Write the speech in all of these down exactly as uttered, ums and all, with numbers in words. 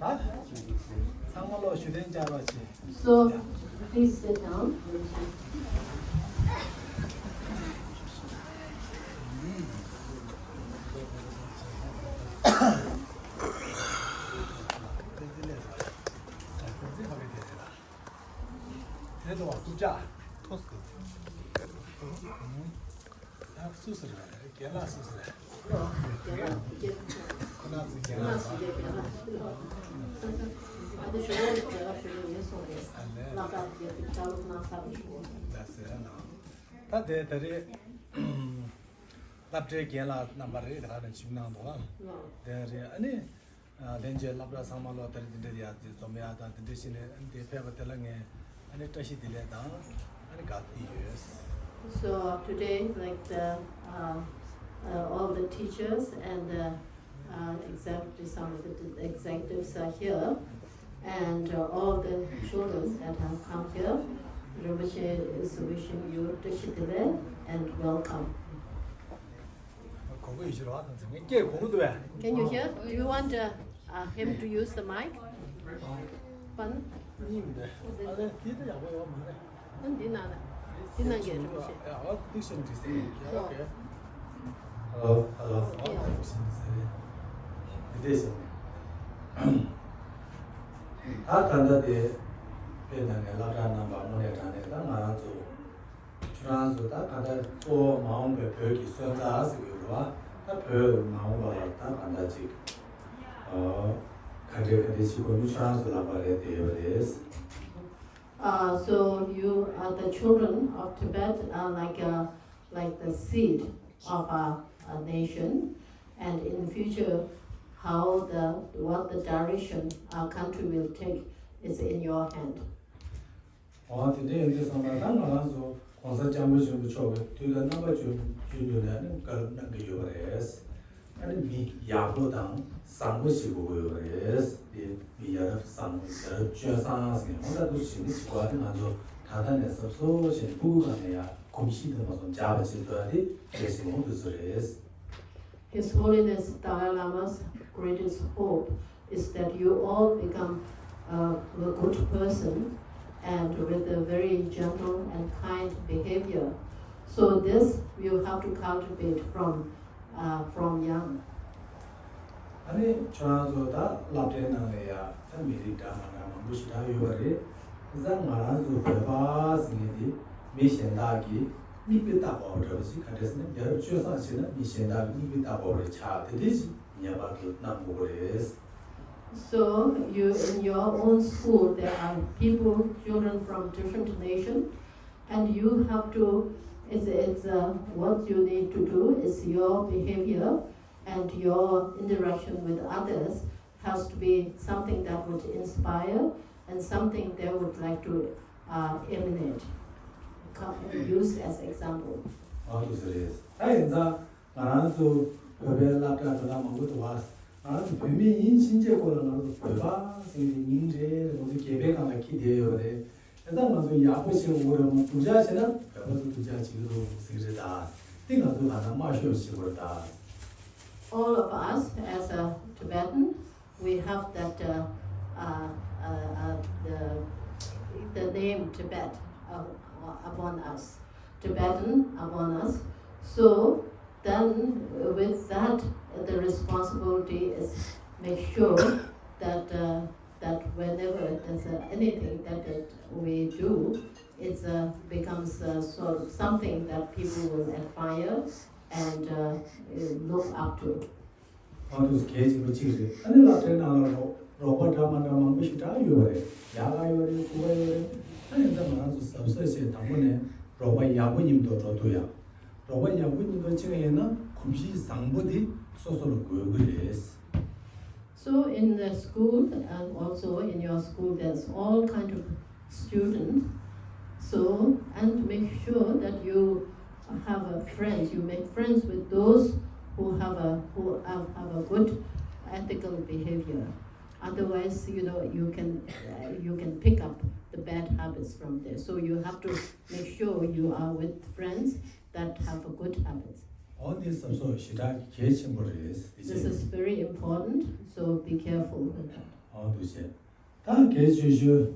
ཚང་མ་ལོག་ཞུ་རྟེན་བཅར་བ་བྱེད། So, please sit down. དེ་ལྟ་བ་རྐུབ་ཀྱག་ཐོ་སི། ད་སུ་ཟེར་རེད། རྒན་ལགས་སུ་ཟེར་རེད། ཁོ་ན་ཚོ་རྒན་ལགས་རེད། ཨ་ལས། ད་ཟེར་ན། ད་དེ་ད་རེས་སློབ་གྲྭའི་རྒན་ལགས་རྣམ་པ་རེད། ད་ག་ནས་ཆིབས་གནང་འདུག་ཨ། དེ་རེད། ཨ་ནི། ལྷན་རྒྱས་སློབ་གྲྭ་ཚང་མ་ལོ་དེར་འདི་འདྲ་ཡ་འཛོམས་ཡ་དང་། འདི་འདྲ་བྱས་ནས་འདི་ཕེབས་པ་དེ་ལ་ངས་ཨ་ནི་བཀྲ་ཤིས་བདེ་ལེགས་དང་ཨ་ནི་དགའ་བསུ་ཡོད། So today, like the uh, uh, all the teachers and the uh, executive, some of the executives are here, and uh, all the children that have come here, Rinpoche is wishing you བཀྲ་ཤིས་བདེ་ལེགས and welcome. གོ་གི་ཡོད་ཤི་རོ། ཨ་ནི་ངས་སྐད་གོ་གི་འདུག་བས། Can you hear? Do you want uh, uh, him to use the mic? Fun? གཉིས་མི་འདུག་ཨ་ལས། དེ་ད་ཡག་པོ་ཡོད་མ་རེད། ཨ་འདི་ནང་ལ། འདི་ནང་གི་རིན་པོ་ཆེ། ཡ་ཨོ་ཏིག་ཤིན་ཏིག་ཟེར། ཡ་ཨོ་ཁེ། ཧ་ལོ་ཧ་ལོ། ཨོ་ཏིག་ཤིན་ཏིག་ཟེར། དེ་འདྲས་ཤིག་ད་ད་ལྟ་དེ་དཔེ་ད་ནས་སློབ་གྲྭ་རྣམ་པ་དངོས་གནས་དྲང་གནས་ད་ང་རང་ཚོ། ཁྱོད་རང་ཚོ་ད་ག་ད་གཙོ་བོ་མ་འོངས་པའི་བོད་ཀྱི་སོན་རྩ་ཟེར་གྱི་ཡོད་རེད་བ། ད་བོད་མ་འོངས་པ་ལ་ད་ག་ད་ཅིག་ཨ་ག་འདྲས་ག་འདྲས་བྱེད་དགོས་མིན་ཁྱོད་རང་ཚོ་ལག་པ་རེད། དེ་ཡོད་རེད། Uh, so you are the children of Tibet, uh, like a, like the seed of a, a nation, and in the future, how the what the direction our country will take is in your hand. ཨོ་དེ་འདྲ་ཡིན་དུས་ཙམ་པ་ད་ང་རང་ཚོ་༸གོང་ས་༸སྐྱབས་མགོན་ཆེན་པོ་མཆོག་གིས་དུས་ལ་རྣམ་པ་ཅིག་བརྒྱུད་ནས་ནས་བཀའ་སློབ་གནང་གི་ཡོད་པ་རེད། ཨ་ནི་མི་ཡག་པོ་དང་བཟང་པོ་ཞིག་དགོས་ཀྱི་ཡོད་རེད། དེ་མི་ཡ་རབས་བཟང་པོ་ཡ་རབས་སྤྱོད་བཟང་ཟེར་ནས་ཧོན་ད་དུ་ཞིག་ནི་ཞིག་གོ་ཨ་ནི་ང་ཚོ་ད་ལྟ་ནས་གཟབ་གཟབ་བྱས་ནས་ཕྲུ་གུ་གང་ནས་ཡ་གོམས་གཤིས་དེ་མ་སོང་འཇགས་པ་བྱེད་ཐུབ་ཡ་དེ་གལ་ཆེན་པོ་དུ་ཚོད་རེད། His Holiness Dalai Lama's greatest hope is that you all become uh, a good person and with a very gentle and kind behavior. So this you have to cultivate from uh, from young. ཨ་ནི་ཁྱོད་རང་ཚོ་ད་སློབ་གྲྭའི་ནང་ལ་ཡ་ད་མི་རིགས་འདྲ་མ་འདྲ་མང་པོ་ཞེ་དྲག་ཡོད་པ་རེད། བྱས་ཙང་ང་རང་ཚོ་བོད་པ་ཟེར་མཁན་དེ་མི་གཞན་དག་གིས་མིག་དཔེ་ལྟ་དགོས་པ་འདྲ་པོ་ཞིག་ག་འདྲ་ཟེར་ན་ཡ་རབས་སྤྱོད་བཟང་བྱས་ན་མི་གཞན་དག་གིས་མིག་དཔེ་ལྟ་དགོས་པ་རེད་ཆགས། དེ་འདྲ་ཞིག་ངེས་པར་དུ་གནང་དགོས་པ་རེད། So you in your own school there are people, children from different nation, and you have to, it's, it's uh, what you need to do is your behavior and your interaction with others has to be something that would inspire and something they would like to uh, emulate, co- use as example. ཨ་འདུག་ཟེར་རེད། ད་ཡིན་ཙང་ང་རང་ཚོ་བོད་པའི་སློབ་གྲྭ་དེ་དག་མང་པོ་འདུག་བ། ང་རང་ཚོ་བོད་མི་ཡིན་ཕྱིན་ཆད་ཁོ་ལ་ང་རང་ཚོ་བོད་པ་ཟེར་ནས་མིང་རེ་རེ་ང་ཚོ་སྒལ་པའི་སྒང་ལ་འཁྱེར་བསྡད་ཡོད་རེད། དེ་ལྟར་ང་ཚོ་ཡག་པོ་བྱེད་དགོས་རེད་མ། སྡུག་ཅག་བྱས་ན་བོད་པ་ཚོ་སྡུག་ཅག་བྱེད་ཀྱི་འདུག་ཟེར་གྱི་རེད་ད། དེ་ང་ཚོ་ད་ལྟ་དམའ་ཤོས་བྱེད་དགོས་རེད་ད། All of us as a Tibetan, we have that uh, uh, uh, uh, the, the name Tibet uh, upon us, Tibetan upon us. So then, with that, the responsibility is make sure that uh, that whenever there's uh, anything that, that we do, it uh, becomes uh, sort of something that people will admire and uh, look up to. ཨ་འདུག་གལ་ཆེན་པོ་གཅིག་རེད། ཨ་ནི་སློབ་གྲྭའི་ནང་ལ་རོགས་རོགས་པ་འདྲ་མ་འདྲ་མང་པོ་ཞིག་འདྲ་ཡོད་པ་རེད། ཡག་ག་ཡོད་རེད། སྐུ་པ་ཡོད་རེད། ཨ་ནི་ད་ང་རང་ཚོ་གཟབ་གཟབ་བྱས་དང་པོ་ནས་རོགས་པ་ཡག་པོ་མཉམ་དུ་འགྲོ་ཐུབ་ཡ། རོགས་པ་ཡག་པོ་མཉམ་དུ་བྱེད་མཁན་ཡིན་ན་གོམས་གཤིས་བཟང་པོ་དེ་སོ་སོ་ལ་དགོས་ཀྱི་རེད། So in the school and also in your school, there's all kind of students. So, and make sure that you have a friends, you make friends with those who have a who have, have a good ethical behavior. Otherwise, you know, you can uh, you can pick up the bad habits from there. So you have to make sure you are with friends that have a good habits. ཨོ་འདི་གཟབ་གཟབ་ཞེ་དྲག་གལ་ཆེན་པོ་རེད། This is very important, so be careful with that. ཨོ་འདུག་བྱས། ད་གལ་ཆེ་ཤོས།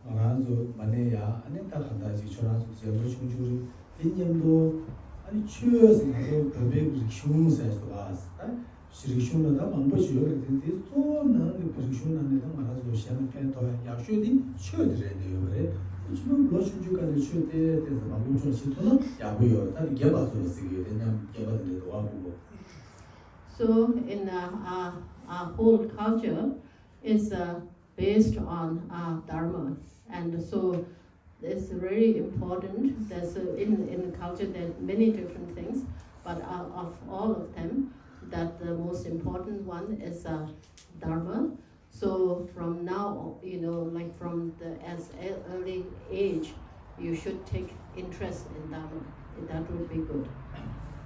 ང་རང་ཚོ་མ་ནས་ཡ་ཨ་ནི་ད་གང་ལྟར་ཅིག་ཁྱོད་རང་ཚོ་རྗེས་ལོ་ཆུང་ཆུང་རེད། དེ་མཉམ་དུ་ཨ་ནི་ཆོས་ཟེར་ང་ཚོ་བོད་པའི་རིག་གཞུང་ཟེར་སོ་ཨ། ད་རིག་གཞུང་ལ་ད་མང་པོ་ཞིག་ཡོད་རེད། དེ་འདི་གཙོ་བོ་ནང་གི་བོད་རིག་གཞུང་ནང་ནས་ད་ང་རང་ཚོ་གཞན་ལ་ཕན་ཐོགས་ཡག་ཤོས་དེ་ཆོས་དེ་རེད་འདོད་ཡོད་པ་རེད། ཁྱོད་རང་ལོ་ཆུང་ཆུང་སྒང་ནས་ཆོས་ཏོག་ཙམ་མ་སློབ་སྦྱོང་བྱེད་ཐུབ་ན་ཡག་པོ་ཡོད་རེད། ད་རྒན་པ་ཚོ་ལ་ཟེར་གྱི་ཡོད། དེ་མཉམ་རྒན་པ་དེ་འདྲའི་འདུག་ཨ། ཕྲུ་གུ། So in uh, our, our whole culture is uh, based on uh, Dharma. And so it's very important. There's uh, in, in culture, there's many different things, but uh, of all of them, that the most important one is uh, Dharma. So from now, you know, like from the as e- early age, you should take interest in Dharma. That would be good.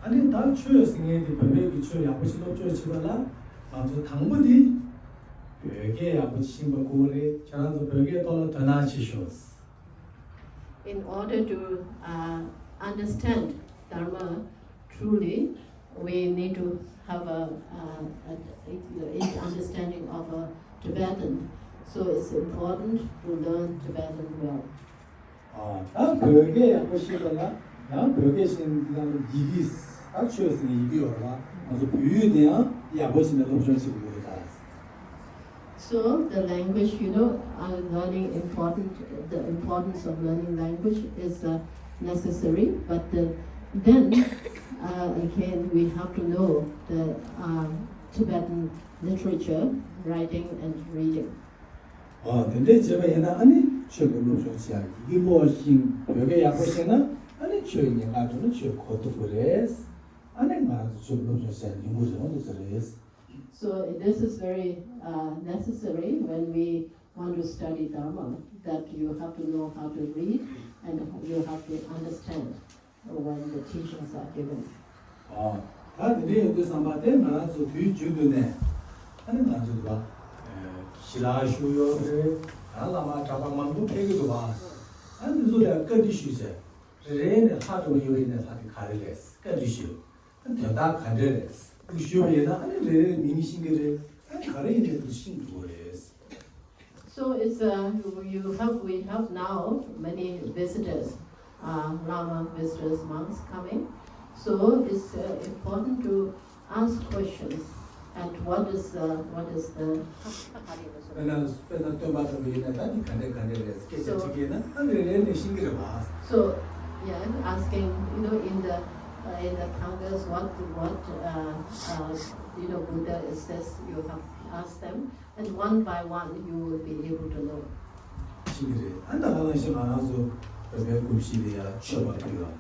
ཨ་ནི་ད་ཆོས་ཟེར་མཁན་དེ་བོད་པའི་གི་ཆོས་ཡག་པོ་ཞིག་སློབ་སྦྱོང་བྱེད་པ་ལ་ང་ཚོ་དང་པོ་དེ་བོད་སྐད་ཡག་པོ་ཤེས་པ་དགོས་རེད། ཁྱེད་རང་ཚོ་བོད་སྐད་ཐོག་ལ་དོ་སྣང་བྱེད་ཤོག In order to uh, understand Dharma truly, we need to have a, a, a, a understanding of a Tibetan. So it's important to learn Tibetan well. ཨ། ད་བོད་སྐད་ཡག་པོ་ཤེས་པ་ལ་ཡང་བོད་སྐད་ཤེས་ནས་འདི་ལ་ཡི་གེ་ད་ཆོས་ཟེར་ཡི་གེ་ཡོད་རེད་བ། ང་ཚོ་བོད་ཡིག་དེ་ཡང་ཡག་པོ་ཞིག་ནས་སློབ་སྦྱོང་བྱེད་དགོས་རེད་ད། So the language, you know, uh, learning important, the importance of learning language is uh, necessary. But the, then uh, again, we have to know the uh, Tibetan literature, writing and reading. ཨ། དེ་འདྲས་བྱས་པ་ཡིན་ན་ཨ་ནི་ཆོས་ཀྱི་སློབ་སྦྱོང་བྱེད་ཡག་ཡི་གེ་ཀློག་ཤེས་བོད་སྐད་ཡག་པོ་ཤེས་ན་ཨ་ནི་ཆོས་ཉན་ག་འགྲོ་ན་ཆོས་གོ་ཐུབ་ཀྱི་རེད། ཨ་ནི་ང་རང་ཚོ་ཆོས་ཀྱི་སློབ་སྦྱོང་བྱེད་ཡག་ཡོང་གི་རེད། འོ་འདུག་ས་རེད། So this is very uh, necessary when we want to study Dharma, that you have to know how to read and you have to understand when the teachings are given. ཨ། ད་དེ་འདྲ་ཡོང་དུས་ཙམ་པ་དེ་ང་རང་ཚོ་དུས་རྒྱུན་དུ་ནས་ཨ་ནི་ང་ཚོ་འདུག་བ། ཞི་ལྷག་ཞུ་ཡོད་རེད། ད་བླ་མ་གྲྭ་པ་མང་པོ་ཕེབས་ཀྱི་འདུག་བ། ཨ་ནི་འདི་ཚོ་ལ་བཀའ་འདྲི་ཞུས་བྱས། རེ་རེ་ནས་ལྷག་འགྲོ་གི་ཡོད་པ་ཡིན་ན་ལྷག་དེ་ག་རེ་རེད་བཀའ་འདྲི་ཞུས། ཨ་ནི་དོན་དག་ག་འདྲ་རེད་འདུག་ཞུས་པ་ཡིན་ན་ཨ་ནི་རེ་རེ་མིང་ཤེས་ཀྱི་རེད། ཨ་ནི་ག་རེ་ཡིན་ནའི་འདུག་ཤེས་འགྲོ་གི་རེད། So it's uh, you have we have now many visitors, uh, Lama visitors, monks coming. So it's uh, important to ask questions and what is uh, what is the དཔེར་ན་དཔེར་ན་སྟོན་པ་ལྟ་བུ་ཡིན་ན་ད་འདི་ག་འདྲ་ག་འདྲ་རེད་སྐད་ཆ་དྲི་གི་ཡིན་ན་ཨ་རེ་རེ་ནས་ཤེས་ཀྱི་རེད་བ། So yeah, asking, you know, in the uh, in the Tangas, what what uh, uh, you know Buddha is this? You have asked them, and one by one you will be able to know. ཤེས་ཀྱི་རེད། ཨ་ད་ག་ནང་བཞིན་ང་རང་ཚོ་བོད་པའི་དགོན་གཞི་ལ་ཡ་མཆོད་པ་ཕུལ་ཡ།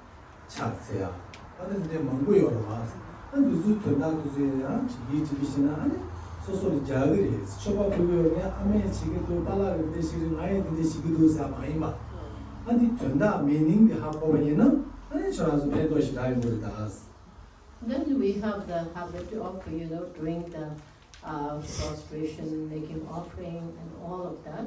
ཕྱག་འཚལ་ཡ། ཨ་ནི་དེ་འདྲ་མང་པོ་ཡོད་རེད་བ། ཨ་འདི་ཚོའི་དོན་དག་དེ་ཚོ་ཡང་དྲི་གིན་དྲི་གིན་བྱས་ན་ཨ་ནི་སོ་སོ་ལ་རྒྱག་གི་རེད། མཆོད་པ་ཕུལ་གི་ཡོད་ནའི་ཨ་མས་བྱེད་ཀྱི་འདུག་པཱ་ལགས་ཀྱིས་འདི་འདྲ་བྱེད་ཀྱི་འདུག་ང་ཡང་འདི་འདྲ་བྱེད་ཀྱི་འདུག་ཟེར་མ་ཡིན་པ། ཨ་འདི་དོན་དག་མི་ནིང་འདི་ཧ་གོ་བ་ཡིན་ན་ཨ་ནི་ཁྱོད་རང་ཚོ་ཕན་ཐོགས་ཞེ་དྲག་ཡོང་གི་རེད་ད། Then we have the habit of, you know, doing the uh, prostration, making offering, and all of that.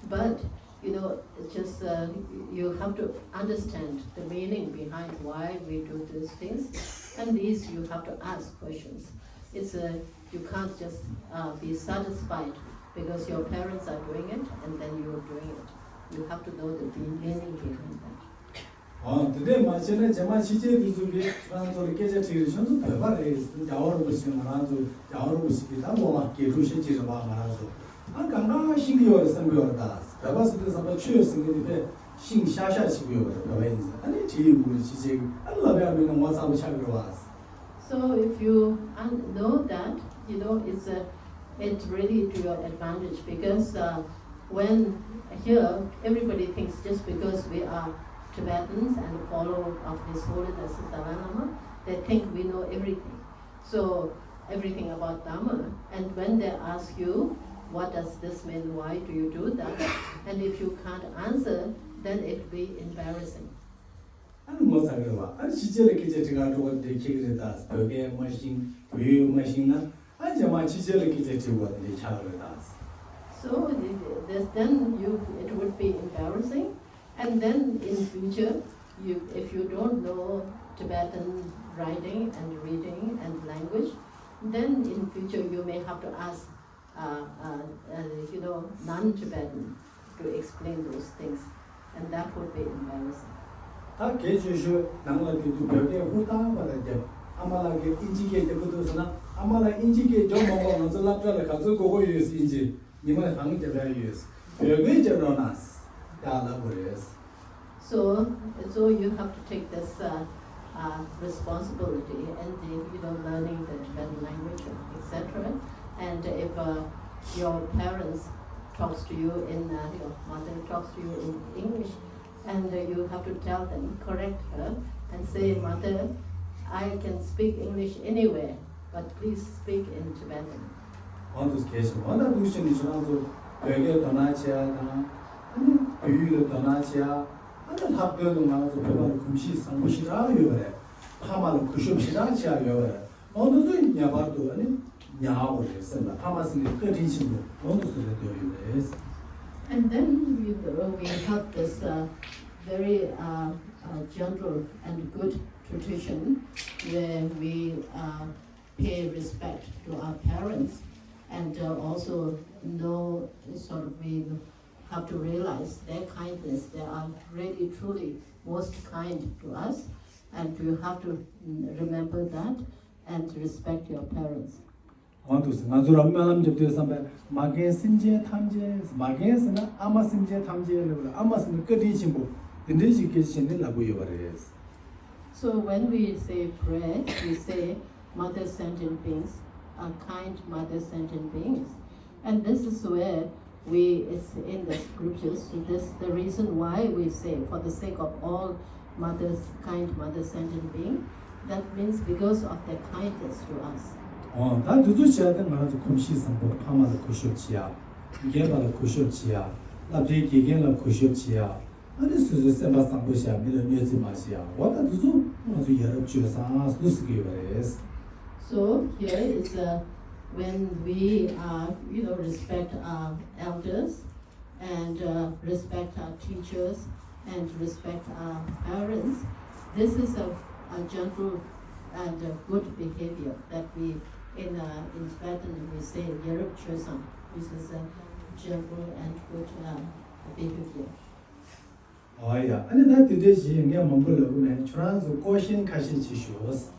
But, you know, just uh, you have to understand the meaning behind why we do these things. And these you have to ask questions. It's a, you can't just uh, be satisfied because your parents are doing it and then you're doing it. You have to know the meaning behind that. ཨོ། དེ་འདྲས་མ་བྱས་ན་རྗེས་མ་ཕྱི་རྒྱལ་དེ་ཚོ་གིས་ཁྱེད་རང་ཚོ་ལ་སྐད་ཆ་དྲིས་རེད། ཁྱེད་ཚོ་བོད་པ་རེད། རྒྱལ་བ་རིན་པོ་ཆེ་ང་རང་ཚོ་རྒྱལ་བ་རིན་པོ་ཆེ་གི་ད་སློབ་མ་དགེ་ཕྲུག་ཤེས་ཀྱི་རེད་པ། ང་རང་ཚོ་ཨ་གང་ག་ཤེས་ཀྱི་ཡོད་རེད་བསམ་གྱི་ཡོད་རེད། ད་བོད་པ་ཟེར་དུས་ཙམ་པ་ཆོས་ཟེར་མཁན་དེ་དཔེ་ཤེས་ཤག་ཤག་བྱེད་ཀྱི་ཡོད་རེད། བོད་པ་ཡིན་ཙང་ཨ་ནི་དྲིས་ཡོང་གི་རེད། ཕྱི་རྒྱལ་གིས་ཨ་ལབ་ཡག་མེད་ན་ངོ་ཚ་པོ་ཆགས་ཀྱི་རེད་པ། So if you un- know that, you know, it's a, it's really to your advantage because uh, when here everybody thinks just because we are Tibetans and follower of His Holiness the Dalai Lama, they think we know everything. So everything about Dharma. And when they ask you, what does this mean? Why do you do that? And if you can't answer, then it will be embarrassing. ཨ་ནི་ངོ་ཚ་གི་རེད་བ། ཨ་ནི་ཕྱི་རྒྱལ་ལ་སྐད་ཆ་དྲི་ག་འགྲོ་བ་འདི་ཁྱེད་ཀྱི་རེད་ད། བོད་སྐད་མ་ཤེས་བོད་ཡིག་མ་ཤེས་ན་ཨ་རྗེས་མ་ཕྱི་རྒྱལ་ལ་སྐད་ཆ་དྲི་བ་འདི་ཁྱག་རེད་ད། So this, then you, it would be embarrassing, and then in future, you, if you don't know Tibetan writing and reading and language, then in future you may have to ask uh, uh, non-Tibetan to explain those things, and that would be embarrassing. ད་གལ་ཆེ་ཤོས་ནང་ལ་དེ་དུས་བོད་སྐད་ཧུར་ཐག་པ་ལ་རྒྱབ། ཨ་མ་ལགས་ཀྱིས་ཨིན་ཇི་སྐད་རྒྱབ་ཀྱི་འདུག་ཟེར་ན། ཨ་མ་ལགས་ཨིན་ཇི་སྐད་རྒྱབ་མ་དགོས། ང་ཚོ་སློབ་གྲྭ་ལ་ག་ཚོད་དགོས་མཁོ་ཡོད་ཟེར། ཨིན་ཇི་ཉི་མ་གང་རྒྱབ་ཡ་ཡོད་ཟེར། བོད་སྐད་རྒྱབ་རོགས་གནང་ཟེར་ཡ་ལབ་དགོས་རེད། So, so you have to take this uh, uh, responsibility and the, you know, learning the Tibetan language, et cetera. And if uh, your parents talks to you in, uh, your mother talks to you in English, and uh, you have to tell them, correct her, and say, "Mother, I can speak English anywhere, but please speak in Tibetan." འོ་འདུག་གལ་ཆེ་བ། ད་འདུག་བྱས་ནས་ཁྱེད་རང་ཚོ་བོད་སྐད་དོ་སྣང་བྱེད་ཡ་དང་། ཨ་ནི་བོད་ཡིག་ལ་དོ་སྣང་བྱེད་ཡ། ཨ་ནི་ལྷག་དོན་དུ་ང་ཚོ་བོད་པ་ལ་གོམས་གཤིས་བཟང་པོ་ཞེ་དྲག་ཡོད་པ་རེད། ཕ་མ་ལ་གུས་ཞབས་ཞེ་དྲག་བྱེད་ཡ་ཡོད་པ་རེད། འོ་འདི་ཚོ་ངེས་པར་དུ་ཨ་ནི་ཉར་དགོས་རེད། སེམས་ལ་ཕ་མ་ཟེར་མཁན་བཀའ་དྲིན་ཆེན་པོ། འོ་འདི་ཚོ་རེད་འདོད་ཡོད་རེད། And then we, we have this uh, very uh, uh, gentle and good tradition where we uh, pay respect to our parents and uh, also know sort of we have to realize their kindness. They are really, truly most kind to us, and you have to mm, remember that and respect your parents. འོ་འདུག་སེ། ང་ཚོ་རང་སྨོན་ལམ་རྒྱབ་དུས་བསམ་པས། མ་རྒན་སེམས་ཅན་ཐམས་ཅད། མ་རྒན་ཟེར་ན་ཨ་མ་སེམས་ཅན་ཐམས་ཅད་ལབ་པ་རེད། ཨ་མ་ཟེར་ན་བཀའ་དྲིན་ཆེན་པོ། དེ་འདྲའི་ཞིག་སྐད་ཆ་བཤད་ནས་ལབ་དགོས་ཡོད་པ་རེད། So when we say prayer, we say mother sentient beings are kind mother sentient beings. And this is where we, it's in the scriptures, so this the reason why we say, for the sake of all mothers, kind mother sentient being, that means because of their kindness to us. འོ་ད་འདི་ཚོ་བྱས་ཏེ་ང་རང་ཚོ་གོམས་གཤིས་བཟང་པོ། ཕ་མ་ལ་གུས་ཞབས་བྱེད་ཡ། རྒན་པ་ལ་གུས་ཞབས་བྱེད་ཡ། སློབ་གྲྭའི་དགེ་རྒན་ལ་གུས་ཞབས་བྱེད་ཡ། ཨ་ནི་སོ་སོའི་སེམས་པ་བཟང་པོ་བྱས། མི་ལ་གནོད་འཚེ་མ་བྱེད་ཡ། འོ་ད་འདི་ཚོ་ང་ཚོ་ཡ་རབས་སྤྱོད་བཟང་ཟེར་གྱི་ཡོད་པ་རེད། So here is uh, when we uh, you know, respect our elders and uh, respect our teachers and respect our parents. This is a, a gentle and a good behavior that we in uh, in Tibetan we say yarap chosang. This is a gentle and good uh, behavior. ཨོ་ཡ། ཨ་ནི་ད་དེ་འདྲའི་ཞིག་ངས་མང་པོ་ལབ་གི་མེད། ཁྱོད་རང་ཚོ་ཀོ་ཤན་ཁ་ཤས་ཅིག་ཞུ།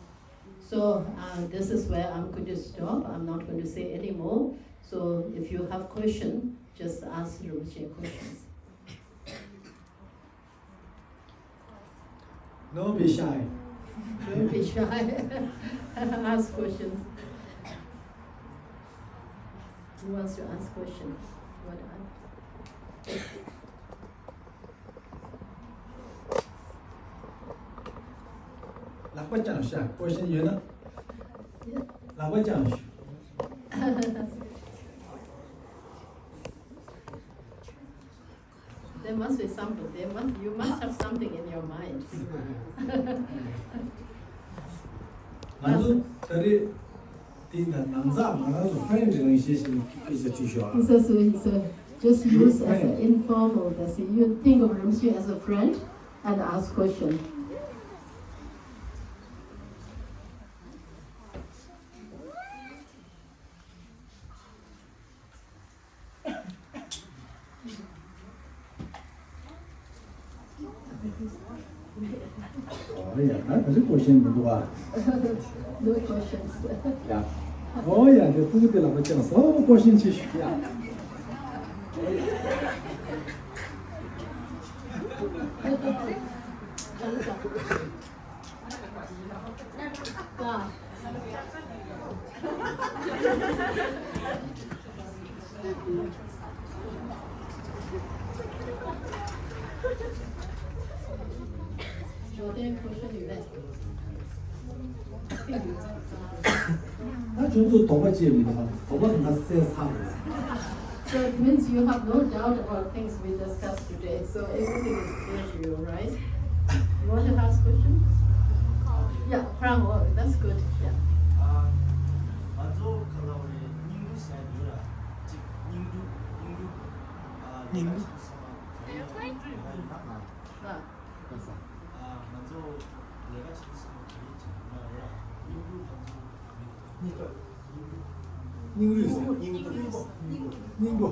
So uh, this is where I'm going to stop. I'm not going to say any more. So if you have question, just ask Rinpoche questions. Don't be shy. Don't be shy. Ask questions. Who wants to ask question? What? ལག་པ་བརྐྱངས་ཤག་ཀོ་ཤན་ཡོད་ན། ལག་པ་བརྐྱངས་ཤག There must be something. There must, you must have something in your mind. ང་ཚོ་ད་རེས་དེ་ཡིན་ན་ནང་ཚགས་མ་རང་ཚོ་ཧྥ་རན་སི་ནང་བཤད་བཞིན་སྐད་ཆ་དྲིས་ཤོག་ཨ། It's a, it's a, just use as an informal, that's it. You think of Rinpoche as a friend and ask question. ཨོ་ཡ། ད་ད་རེས་ཀོ་ཤན་མི་འདུག་ཨ། No questions. ཡ། ཨོ་ཡ། དེ་སྤུ་གུ་དེ་ལ་ཕར་བཅངས་སོ། ཀོ་ཤན་ཅིག་ཞུ་ཡ། ད་ཁྱོད་ཚོ་དོགས་པ་ཅི་མི་འདུག་དོགས་པ་ང་སེལ་ཚར་རེད། So it means you have no doubt about things we discussed today. So everything is clear to you, right? You want to ask questions? Yeah, Pramo, that's good. Yeah. ང་ཚོ་ག་ལ་བ་རེད། སྙིང་རུས་ཟེར་ཡོད་ར། ཅིག་སྙིང་རུས། སྙིང་རུས། སྙིང་རུས། ལས་ཀ་བྱེད་དུས་ཙམ་པ་ལས་ཀ་བྱེད་དུས་ཙམ་པ་ཡིན་ན། ཨ། ང་ཚོ་ལས་ཀ་བྱེད་དུས་ཙམ་པ་ག་རེ་བྱེད་དགོས་ན་རེད། སྙིང་རུས། ང་ཚོ་སྙིང་རུས། སྙིང་རུས། སྙིང་པོ། སྙིང་པོ།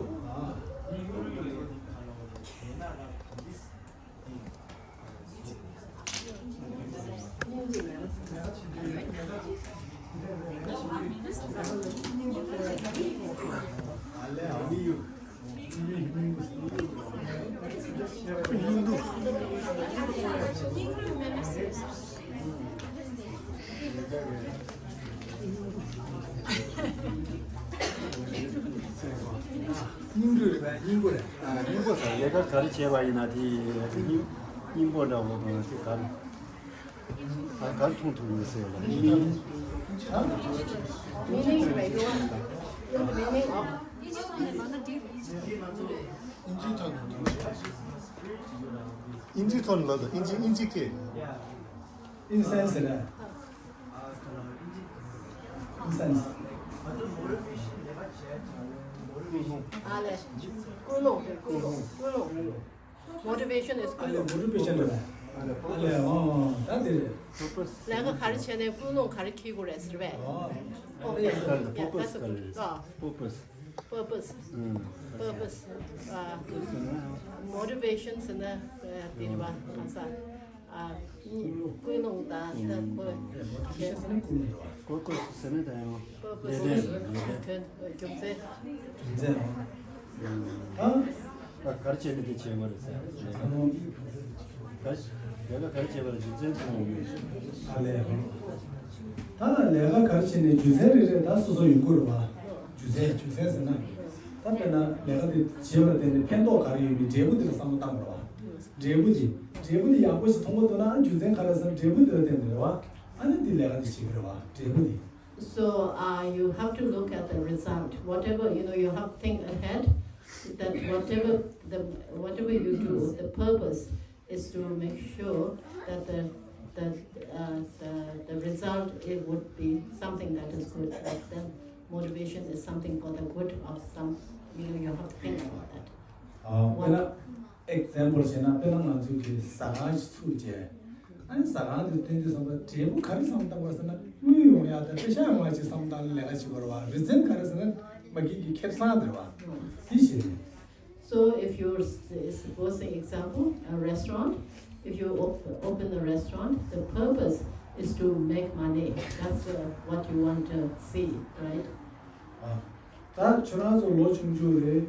སྙིང་རུས་རེད་པས། སྙིང་པོ་རེད། ཨ། སྙིང་པོ་ཟེར། ལས་ཀ་ག་རེ་བྱས་པ་ཡིན་ན་དེ་སྙིང་སྙིང་པོ་འདྲ་བོ་དང་དེ་ག་རེ། ཨ། ག་རེ་མཐོང་ཐུབ་ཡོད་ཟེར་ལ། Meaning, you want, you want the meaning of ཨིན་ཇི་ཐོག་ནས་ལབ་དང་། ཨིན་ཇི། ཨིན་ཇི་སྐད། ཨིན་སེན་སི་རེད། ཨིན་སེན་སི། ཨ་ལས། ཀུན་སློང་རེད། ཀུན་སློང་། ཀུན་སློང་། Motivation is ཀུན་སློང་། ཨ་ལས། motivation རེད། ཨ་ལས། འོ། ད་དེ་རེད། Purpose. ལས་ཀ་ག་རེ་བྱས་ནས་ཀུན་སློང་ག་རེ་འཁྱེར་དགོས་རེད་ཟེར་བས། ཨོ། Okay. ཨ་ལས། Yeah, purpose that's a ག་རེ་རེད། Purpose. Purpose. ཨ། Purpose. ཨ། Motivation ཟེར་ན་དེ་རེད་པ། ཨ། ཀུན་སློང་དང་ད་ཁོ། Motivation ཟེར་ན་ཀུན་སློང་རེད་པ། Purpose ཟེར་ན་ད་ཡང་། Purpose ལས་དོན། ལས་དོན། དོན། རྒྱུ་མཚན། རྒྱུ་མཚན། ཨ། ད་ག་རེ་བྱས་ནས་དེ་བྱེད་དགོས་རེད་ཟེར། ཨ། ག་རེ། ལས་ཀ་ག་རེ་བྱས་པ་ལ་རྒྱུ་མཚན་མཐོང་ཡོང་གི། ཨ་ལས། ད་ལས་ཀ་ག་རེ་བྱས་ནས་རྒྱུ་མཚན་རེ་རེ་ད་སོ་སོ་ཡོང་གི་རེད་པ། རྒྱུ་མཚན། རྒྱུ་མཚན་ཟེར་ན། ད་དཔེར་ན་ལས་ཀ་དེ་བྱས་པ་ལ་བརྟེན་ནས་ཕན་ཐོགས་ག་རེ་ཡོད་མེད་འབྲས་བུ་དེ་ལ་བསམ་བློ་བཏང་དགོས་རེད་པ། འབྲས་བུ་དེ། འབྲས་བུ་དེ་ཡག་པོ་ཞིག་མཐོང་གི་འདུག་ན། རྒྱུ་མཚན་ག་རེ་ཟེར་ན་འབྲས་བུ་དེ་ལ་བརྟེན་ནས་རེད་པ། ཨ་ནི་དེ་ལས་ཀ་དེ་བྱེད་ཀྱི་རེད་པ། འབྲས་བུ་དེ། So, uh, you have to look at the result. Whatever, you know, you have to think ahead that whatever the, whatever you do, the purpose is to make sure that the, the, uh, the, the result, it would be something that is good. Like, then motivation is something for the good of some, you know, you have to think about that. ཨ། དཔེར་ན། Example བྱས་ན། དཔེར་ན་ང་ཚོའི་གི་ཟ་ཁང་ཞིག་ཚུགས་བྱས། ཨ་ནི་ཟ་ཁང་དེ་ཐོན་དུས་ཙམ་པ་འབྲས་བུ་ག་རེ་བསམ་བཏང་དགོས་ཟེར་ན། དངུལ་ཡོང་ཡག་དང་པེ་ཤག་ཡོང་ཡག་ཅིག་བསམ་བཏང་ནས་ལས་ཀ་བྱེད་དགོས་རེད་པ། Reason ག་རེ་ཟེར་ན་མ་གི་གི་ཁེ་བཟང་དེ་རེད་པ། དེ་བྱས་ནས། So if you're s- supposing example a restaurant, if you op- open a restaurant, the purpose is to make money. That's uh, what you want to see, right? ཨ། ད་ཁྱོད་རང་ཚོ་ལོ་ཆུང་ཆུང་རེད།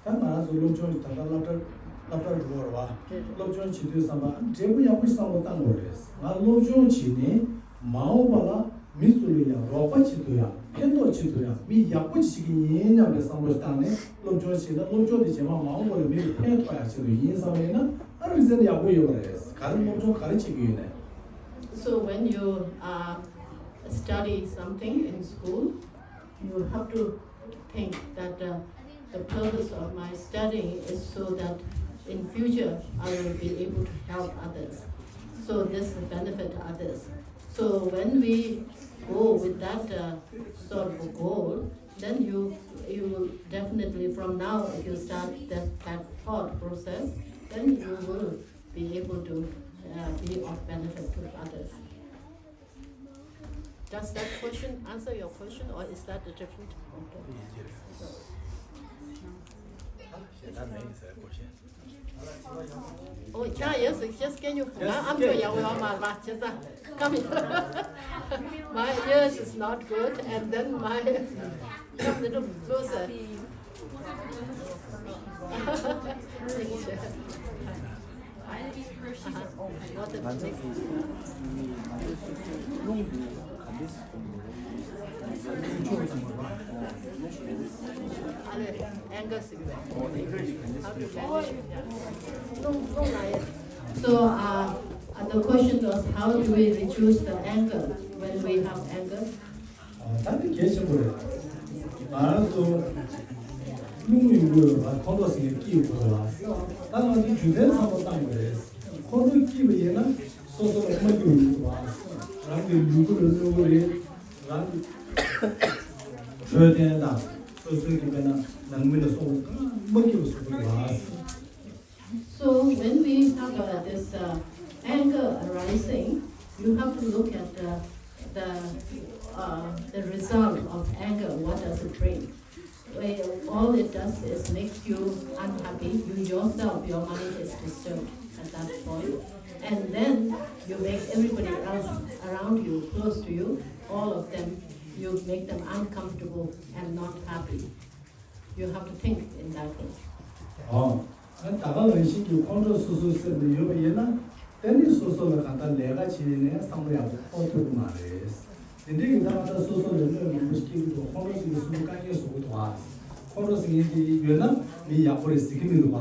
ད་ང་རང་ཚོ་སློབ་སྦྱོང་ད་ལྟ་སློབ་གྲྭ་སློབ་གྲྭར་འགྲོ་བ་རེད་པ། སློབ་སྦྱོང་བྱེད་དུས་ཙམ་པ་འབྲས་བུ་ཡག་པོ་ཞིག་བསམ་བློ་བཏང་དགོས་རེད། ང་སློབ་སྦྱོང་བྱས་ནས་མ་འོངས་པ་ལ་མི་ཚོ་ལ་ཡང་རོགས་པ་བྱེད་དུས་ཡང་ཕན་ཐོགས་བྱེད་དུས་ཡང་མི་ཡག་པོ་ཅིག་བྱེད་ཀྱི་ཡིན་སྙམ་པའི་བསམ་བློ་ཞིག་བཏང་ནས་སློབ་སྦྱོང་བྱས་ན། སློབ་སྦྱོང་དེ་རྗེས་མ་མ་འོངས་པ་ལ་མི་ལ་ཕན་ཐོགས་ཡག་ཆེད་དུ་ཡིན་བསམ་པ་ཡིན་ན། ཨ། Reason ཡག་པོ་ཡོད་པ་རེད། ག་རེ་སློབ་སྦྱོང་ག་རེ་བྱེད་ཀྱི་ཡོད་ནས། So when you uh, study something in school, you have to think that uh, the purpose of my studying is so that in future I will be able to help others. So this will benefit others. So when we go with that uh, sort of a goal, then you you will definitely, from now, if you start that, that thought process, then you will be able to uh, be of benefit to others. Does that question answer your question, or is that a different? Okay. Oh, yeah, yes, yes, can you? I'm doing well, my, my, my ears is not good, and then my, come a little closer. So, uh, and the question was, how do we reduce the anger when we have anger? ད་དེ་གལ་ཆེན་པོ་རེད། ང་རང་ཚོ་རླུང་ཡོང་གི་ཡོད་པ། ཁོང་ཁྲོ་ཟེར་མཁན་སྐྱེ་ཡོང་གི་འདུག་པ། ད་ང་ཚོ་རྒྱུ་མཚན་ཚང་མ་བཏང་དགོས་རེད། ཁོང་ཁྲོ་སྐྱེས་པ་ཡིན་ན་སོ་སོ་ལ་མ་སྐྱིད་པ་ཡོང་གི་འདུག་པ། རང་གི་ལུས་པོ་ལ་གནོད་ཀྱི་རེད། རང་གི་འཕྲོད་བསྟེན་དང་སོ་སོའི་གི་དཔེར་ན་ནང་མི་ལ་སོགས་པ་མ་སྐྱིད་པ་བཟོ་གི་འདུག་པ། So when we have uh, this uh, anger arising, you have to look at the the, uh, the result of anger. What does it bring? Well, all it does is makes you unhappy. You yourself, your mind is disturbed at that point, and then you make everybody else around you, close to you, all of them, you make them uncomfortable and not happy. You have to think in that way. ཨོ། ད་ག་ནང་བཞིན་གྱི་ཁོང་ཁྲོ་སོ་སོའི་སེམས་ལ་ཡོད་པ་ཡིན་ན། དེ་ནི་སོ་སོ་ལ་གང་ལྟར་ལས་ཀ་བྱས་ནས་བསམ་བློ་ཡག་པོ་འཁོར་ཐུབ་ཀྱི་མ་རེད། དེ་འདྲའི་གི་ད་ལྟ་སོ་སོ་ལ་གནོད་མང་པོ་ཞིག་སྐྱེལ་གྱི་འདུག་ཁོང་ཁྲོ་ཞིག་གིས་སོ་སོ་དཀའ་ངལ་བཟོ་གི་འདུག་ཨ། ཁོང་ཁྲོ་ཟེར་མཁན་དེ་ཡོད་ན་མི་ཡག་པོ་རེད་ཟེར་གྱི་མི་འདུག་པ།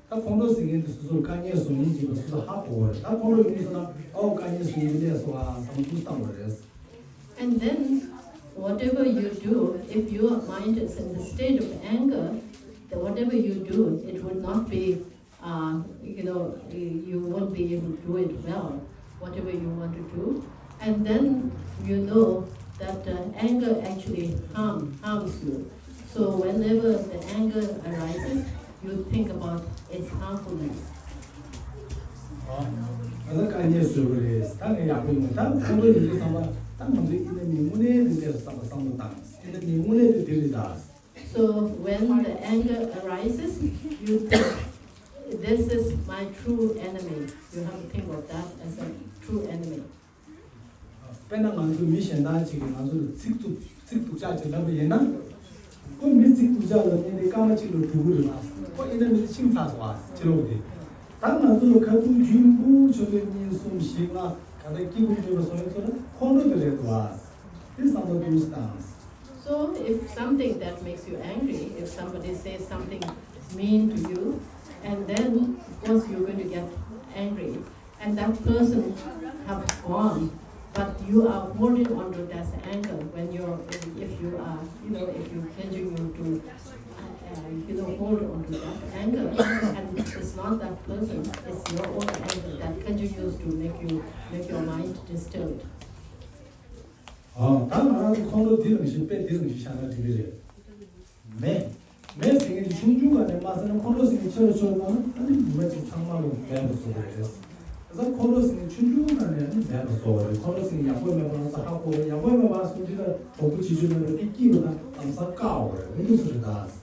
ད་ཁོང་ཁྲོ་ཟེར་མཁན་དེ་སོ་སོར་དཀའ་ངལ་བཟོ་མཁན་ཅིག་པ་སོ་སོ་ཧ་གོ་བ་རེད། ད་ཁོང་ཁྲོ་ཡོང་གི་སོང་ན་ཨོ་དཀའ་ངལ་བཟོ་མཁན་དེ་ལས་སོ་ཨ་བསམ་བློ་ཏུ་བཏང་བ་རེད། And then, whatever you do, if your mind is in the state of anger, then whatever you do, it would not be, uh, you know, you won't be able to do it well, whatever you want to do. And then you know that uh, anger actually harm, harms you. So whenever the anger arises, you think about its harmfulness. ང་ཚོ་དཀའ་ངལ་བཟོས་པ་རེད། ད་ངས་ཡག་པོ་ཡིན། ད་ཁོང་ཁྲོ་ཡོང་དུས་ཙམ་པ་ད་ང་ཚོ་ཨི་ན་མི་དངོས་གནས་དེ་འདྲ་བསམ་པ་བསམ་བློ་བཏང་། ཨི་ན་མི་དངོས་གནས་དེ་དེ་རེད་ད། So when the anger arises, you think, this is my true enemy. You have to think of that as a true enemy. དཔེར་ན་ང་ཚོ་མི་གཞན་དག་ཅིག་གིས་ང་ཚོ་ལ་ཚིག་རྩུབ་ཚིག་སྡུག་ཅག་ཅིག་ལབ་པ་ཡིན་ན། ཁོ་མི་ཚིག་སྡུག་ཅག་ལབ་མཁན་དེ་སྐར་མ་གཅིག་ལ་དྲུག་པོ་རེད་ལ། ཁོ་ཨི་ན་མི་ཕྱིན་ཚར་སོང་བ་ཕྱི་ལོགས་དེ། ད་ང་ཚོ་ལ་ཁ་ཐུག་རྒྱུན་པུ་ཆུ་ཚོད་གཉིས་གསུམ་བཞི་ལྔ་ག་ད་སྐྱིད་པོ་ཡོད་པ་སོང་ཡོད་ཚོ་ལ་ཁོང་ཁྲོ་དེ་རེད་འདུག་བ། དེ་བསམ་བློ་གཏོང་སྟངས། So if something that makes you angry, if somebody says something mean to you, and then of course you're going to get angry, and that person have gone, but you are holding on to that anger when you're, if you are, you know, if you continue to, uh, you know, hold on to that anger, and it's not that person, it's your own anger that continues to make you, make your mind disturbed. ཨ། ད་ང་རང་ཚོ་ཁོང་ཁྲོ་འདི་རང་བཞིན་དཔེ་འདི་རང་བཞིན་བཞག་ན་འགྲིག་གི་རེད། མེ། མེ་ཟེར་མཁན་དེ་ཆུང་ཆུང་ག་ནས་མ་ཟེར་ན་ཁོང་ཁྲོ་ཟེར་མཁན་ཆེ་རུ་ཆེ་རུ་བཏང་ན་ཨ་ནི་མི་མ་གཅིག་ཚང་མ་ལ་འབད་པ་བཟོ་གི་རེད། ད་ཁོང་ཁྲོ་ཟེར་མཁན་ཆུང་ཆུང་ག་ནས་ཨ་ནི་འབད་པ་བཟོ་བ་རེད། ཁོང་ཁྲོ་ཟེར་མཁན་ཡག་པོ་མེད་པ་ལ་ས་ཧ་གོ་བ་རེད། ཡག་པོ་མེད་པ་སོང་དུས་ད་གྲོགས་པོ་བྱེད་རྒྱུ་མེད་པ་དེ་སྐྱིད་པ་དང་ལམ་སང་དཀའ་བ་རེད། འོ་འདུག་ཟེར་རེད་ད།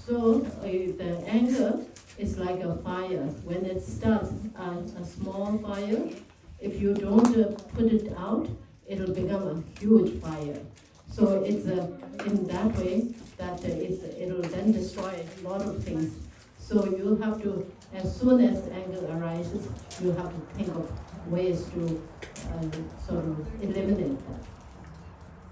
So uh, the anger is like a fire. When it starts a, a small fire, if you don't uh, put it out, it'll become a huge fire. So it's uh, in that way that uh, it's, it'll then destroy a lot of things. So you have to, as soon as anger arises, you have to think of ways to uh, sort of eliminate that.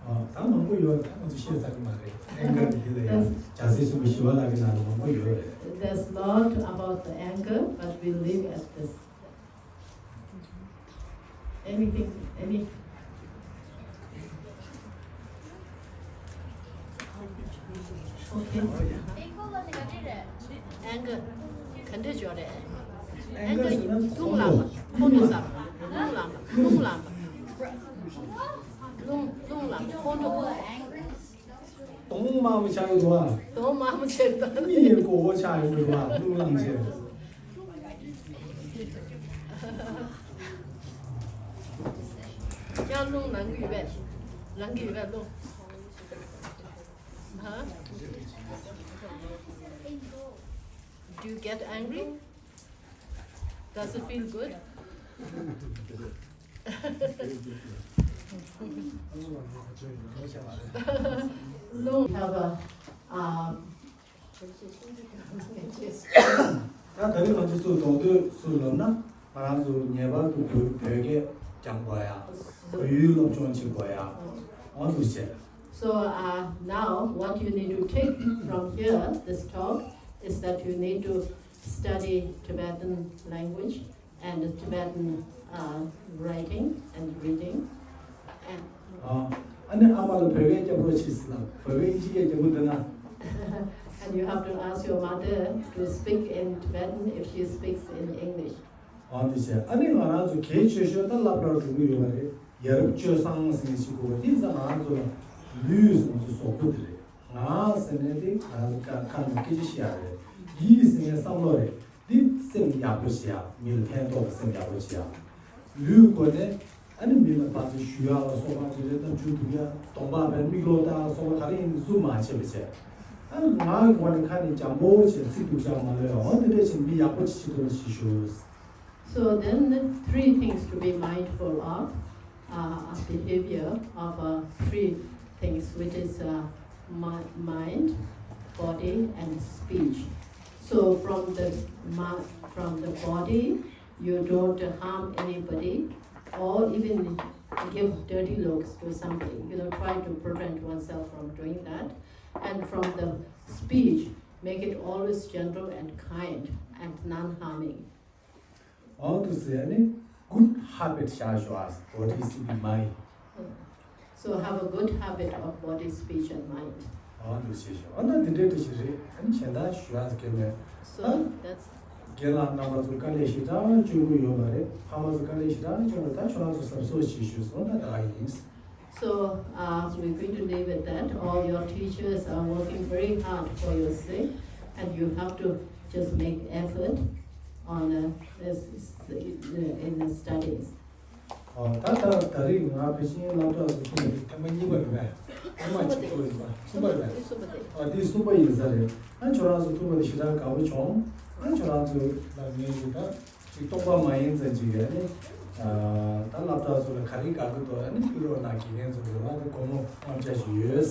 ཨ། ད་མང་པོ་ཡོད་རེད། ད་ང་ཚོ་བཤད་ཚར་གི་མ་རེད། ཨེང་གར་འདི་ལ་ཡང་རྒྱལ་སྲས་ཆེན་པོ་ཞི་བ་ལྷ་གི་ནང་ལ་མང་པོ་ཡོད་རེད། There's lot about the anger, but we'll leave at this. Anything, any? Okay. Anger ག་འདྲ་ཅིག་ཡོད་རེད། ཨེང་གར་ཟེར་ན་རླུང་ལངས་པ། ཁོང་ཁྲོ་ཟེར་བ། རླུང་ལངས་པ། རླུང་ལངས་པ། རླུང་རླུང་ལངས་པ། ཁོང་ཁྲོ། གདོང་དམར་པོ་ཆགས་ཡོད་པ། གདོང་དམར་པོ་ཆགས་ཡོད་པ། མིག་གི་མགོ་བོ་ཆགས་ཡོད་པ། རླུང་ལངས་བྱས། ཡང་རླུང་ལངས་ཀྱི་ཡོད་པས། ལངས་ཀྱི་ཡོད་པས་རླུང་། ཧ། Do you get angry? Does it feel good? རླུང་། Have a, um, ད་ད་རེས་ང་ཚོ་ཚུར་ལྡོག་དུས་ཚུར་ལབ་ན་ང་རང་ཚོ་ངེས་པར་དུ་བོད་བོད་སྐད་སྦྱང་དགོས་ཡ། བོད་ཡིག་སློབ་སྦྱོང་བྱེད་དགོས་ཡ། འོ་འདུག་བྱས། So uh, now what you need to take from here, this talk, is that you need to study Tibetan language and Tibetan uh, writing and reading. And ཨ་ནི་ཨ་མ་ལ་བོད་སྐད་རྒྱབ་རོགས་བྱེད་ཟེར་ན་བོད་སྐད་ཨིན་ཇི་སྐད་རྒྱབ་དགོས་འདུག་ན། And you have to ask your mother to speak in Tibetan if she speaks in English. འོ་དེ་བྱས། ཨ་ནི་ང་རང་ཚོ་གལ་ཆེ་ཤོས་ད་སློབ་གྲྭར་འགྲོ་གི་ཡོད་པ་རེད། ཡ་རབས་སྤྱོད་བཟང་ཟེར་མཁན་ཞིག་དགོས་པ་དེ་ཡིན་ཙང་ང་རང་ཚོ་ལ་ལུས་ཟེར་ང་ཚོ་གཟུགས་པོ་དེ་རེད། ངག་ཟེར་མཁན་དེ་ང་རང་ཚོ་ཁ་ཁ་ནང་སྐད་ཆ་བཤད་ཡ་རེད། ཡིད་ཟེར་མཁན་བསམ་བློ་རེད། འདི་སེམས་ཡག་པོ་བྱེད་ཡ། མི་ལ་ཕན་ཐོགས་པའི་སེམས་ཡག་པོ་བྱེད་ཡ། ལུས་སྒོ་ནས་ཨ་ནི་མི་ལ་ཕར་ཚུར་ཞུ་ཡག་ལ་སོགས་པ་དེ་རེད། གཏམ་རྒྱུད་སྒྲུག་ཡ། གདོང་པ་བས་མིག་ལོག་ལྟ་ཡག་ལ་སོགས་པ་ག་རེ་ཡིན་ཟུར་མ་བྱེད་པ་བྱས། ཨ་ནི་ངག་གི་སྒོ་ནས་ཁ་ནས་འཇམ་པོ་བྱས་ཚིག་སྡུག་ཅག་མ་ལབ་ཡ། འོ་དེ་འདྲ་བྱས་མི་ཡག་པོ་ཅིག་བྱེད་ཐུབ་པ་ཞིག་ཞུ། So then the three things to be mindful of uh, a behavior of uh, three things, which is uh, mi- mind, body, and speech. So from the mi- from the body, you don't harm anybody, or even give dirty looks to somebody. You know, try to prevent oneself from doing that. And from the speech, make it always gentle and kind and non-harming. All to say, any good habit བཞག་ཞོག་ཨ། Body, speech, mind. So have a good habit of body, speech, and mind. ཨོ་འདུག་ཞེས་ཞུ། ཨ་ན་འདི་འདྲའི་འདྲ་ཞིག་རེད། ཨ་ནི་གཞན་དག་ཞུ་ཡག་གལ་མེད། So that's རྒན་ལགས་རྣམ་པ་ཚོ་དཀའ་ལས་ཞེ་དྲག་བསྐྱོན་གྱི་ཡོད་པ་རེད། ཕ་མ་ཚོ་དཀའ་ལས་ཞེ་དྲག་བསྐྱོན་པ། ད་ཁྱོད་རང་ཚོ་གཟབ་གཟབ་བྱེད་ཞུ་སོང་། ད་ད་ག་ཡིན། So uh, we're going to leave it that all your teachers are working very hard for your sake, and you have to just make effort on uh, this, in the studies. ཨོ། ད་ལྟ་ད་རེས་ང་ཕལ་ཆེར་སློབ་གྲྭ་སུ་ཐོན་པའི་ཐེངས་མ་གཉིས་པ་རེད་པས། ཐེངས་མ་གཅིག་པོ་ཡིན་པ། གསུམ་པ་རེད་པས། ཨ། དེ་གསུམ་པ་ཡིན་ས་རེད། ཨ། ཁྱོད་རང་ཚོ་ཐུག་པ་དེ་ཞེ་དྲག་དགའ་པོ་བྱུང་། ཨ། ཁྱོད་རང་ཚོ་ལ་ངས་ཀྱི་ད་ཅིག་རྟོག་པ་མ་ཡིན་ཙམ་ཅིག་ཡ་ནི། ཨ། ད་སློབ་གྲྭ་ཚོ་ལ་ག་རེ་དགའ་གི་འདུག་ཨ་ནི་ཕུལ་རོགས་གནང་། དགེ་རྒན་ཚོ་རེ་བ་དེ་སྒོར་མོ་ལྔ་བརྒྱ་ཞིག་ཡོད།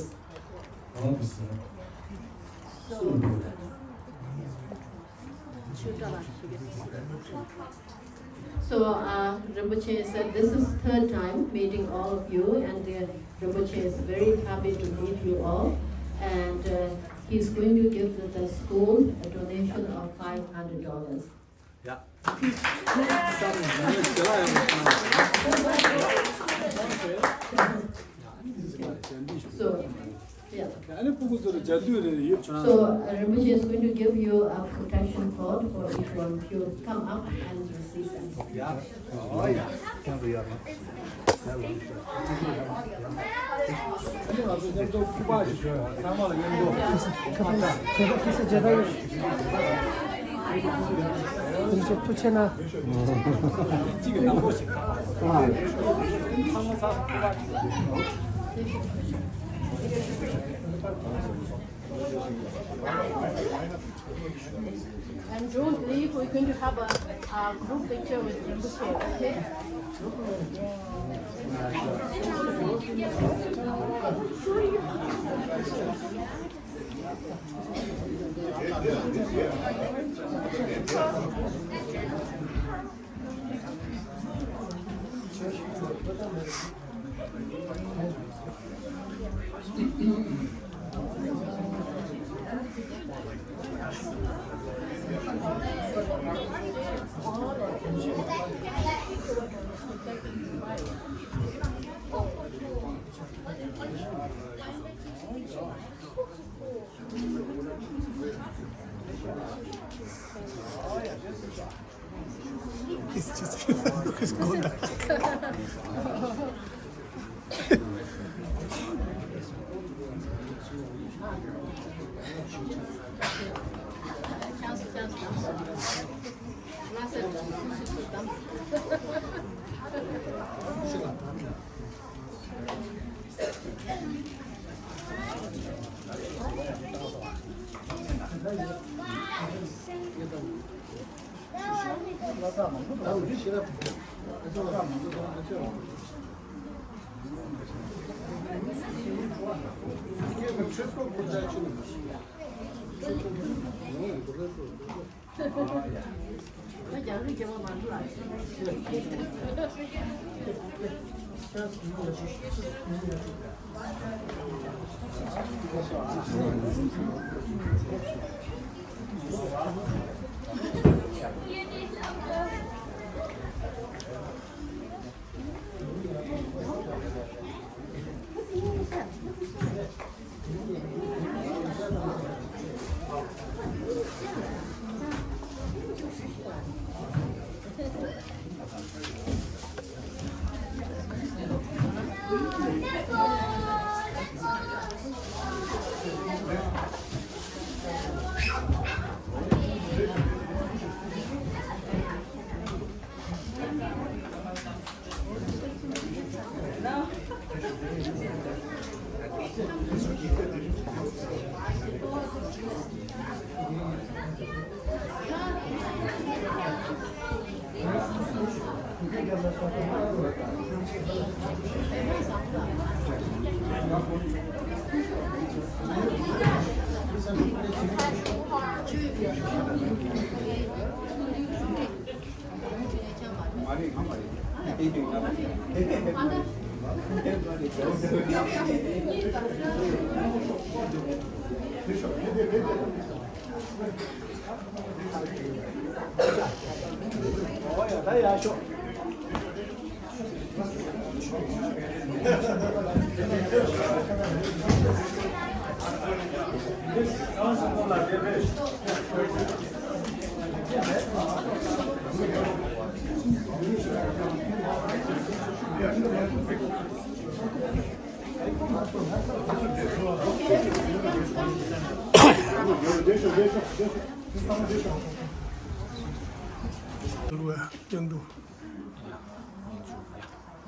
འོང་དུ་སོང་། གསུམ་འདུག So uh, Rinpoche said this is third time meeting all of you, and uh, Rinpoche is very happy to meet you all, and uh, he's going to give the, the school a donation of five hundred dollars. Yeah. So, yeah. So, uh, Rinpoche is going to give you a protection cord for each one of you. Come up and receive them. Yeah. Oh, yeah. And don't leave, we're going to have a, a group picture with Rinpoche, okay?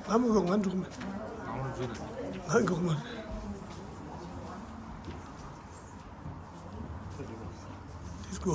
ང་མི་གོ། ང་འགྲོ་གི་མེད། ང་འགྲོ་གི་མེད། དེ་སྐུ།